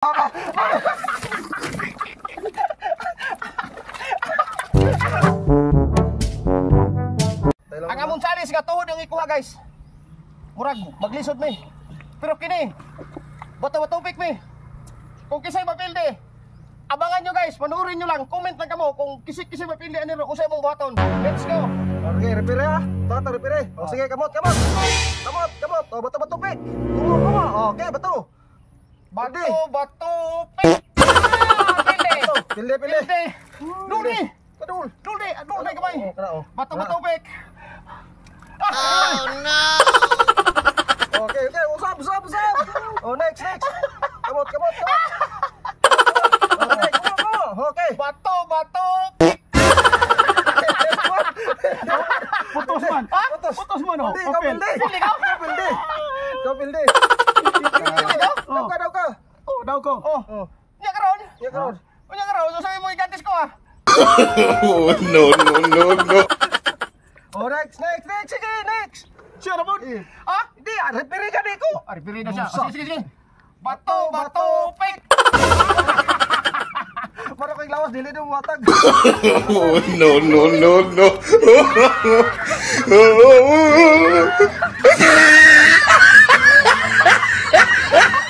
Ang among challenge nga tuhod ang ikuha, guys. Murag maglisod mi. Pero kini bato-bato pick mi. Kung kisay mapildi, abangan nyo, guys, panuorin nyo lang, comment lang kamo kung kisay mapildi ani ro usay mong buhaton. Let's go. Okay, repere ha. Tato repere. O sige, kamot, kamot. Kamot, kamot. O bato bato pick. Tumo, tumo. Okay, bato. Bato bato pick. Pildi. Pildi, pildi. Pildi. Duli. Kadul. Duli, duli kamay. Oh, kana, oh. Bato bato pick. Oh no! Okay, okay. Usap, usap, usap. Oh, next, next. Kamot, kamot, kamot. Okay, kumo, kumo. Okay. Bato bato pick. Putos man. Putos. Putos man oh. Hindi, ikaw Papel. pildi. Pildi ka? Ikaw pildi. Ikaw pildi. Daw ka, daw ka. Oh, daw ko. Oh. Oh, Nya karon. iya karon. Unya karon, so sabi mo igantis ko ah. Oh, no, no, no, no. Oh, next, next, next. Sige, next. Siya na po. Eh, Ah? Hindi, referee ka di ko. Ari pili na siya. Busa. Oh, sige, sige, sige. Bato bato pick. Para kay lawas dili mo watag. Oh, no, no, no, no.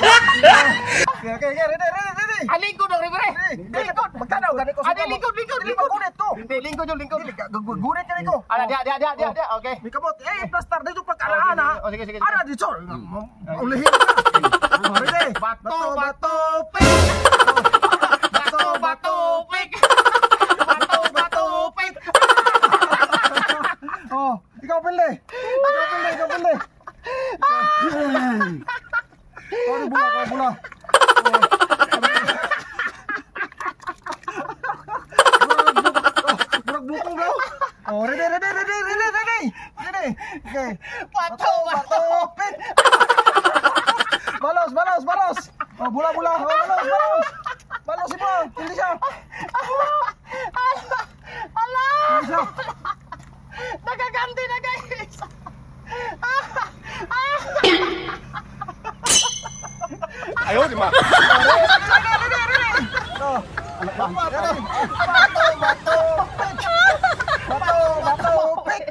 Okay, okay, okay. Ready, ready, ready. Ah, lingkod ang referee. Lingkod. Magtanaw gani ko. Ah, di, lingkod, lingkod, Dili lingkod. magunit ko. Hindi, lingkod yun, lingkod. Dili gunit ka ko. Ala, dia, dia, dia, dia, dia. Okay. May kamot. Eh, plaster dito pag ana. Oh, sige, sige, sige. Ana dito. Ulihin ka. Oh, ready. Bato, bato, pick. Bato, bato, pick. Bato, bato, pick. Oh, ikaw pili. Ikaw pili, ikaw pili. Oh, bula, kau bula. Murag bukong daw. Oh, ready, ready, ready, ready, ready. Ready. Okay. Bato, bato. Pick. Balos, balos, balos. Oh, bula, bula. Oh, balos, balos. Balos si Bo. Hindi siya. Ala! Hindi siya. Nagaganti na, guys. Ayaw, di ma. Oh. Bato, bato. Bato, bato, pick.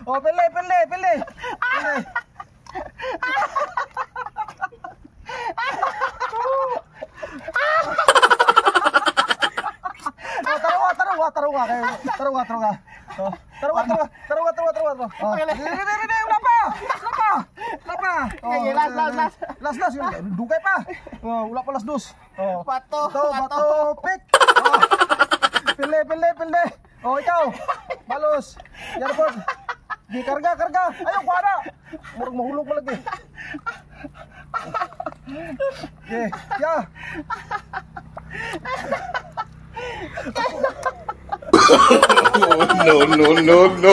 Oh, pili, pili, pili. Pili. Oh, taruha, taruha, taruha kayo. Taruha, taruha. Oh, taruha, taruha, taruha, taruha, taruha. Oh, ready, ready, ready, wala pa. Wala pa. Wala pa. Oh, Okay, last, last, last. Last, last. Dugay pa. Oh, wala pa last dos. Oh. Bato, Bato, bato. bato, pick. Oh. Pili, pili, pili. Oh, ikaw. Balos. Yan po. Di karga, karga. Ayaw, kuha na. Murag mahulog pa lagi. Okay, ya. Oh, no, no, no, no.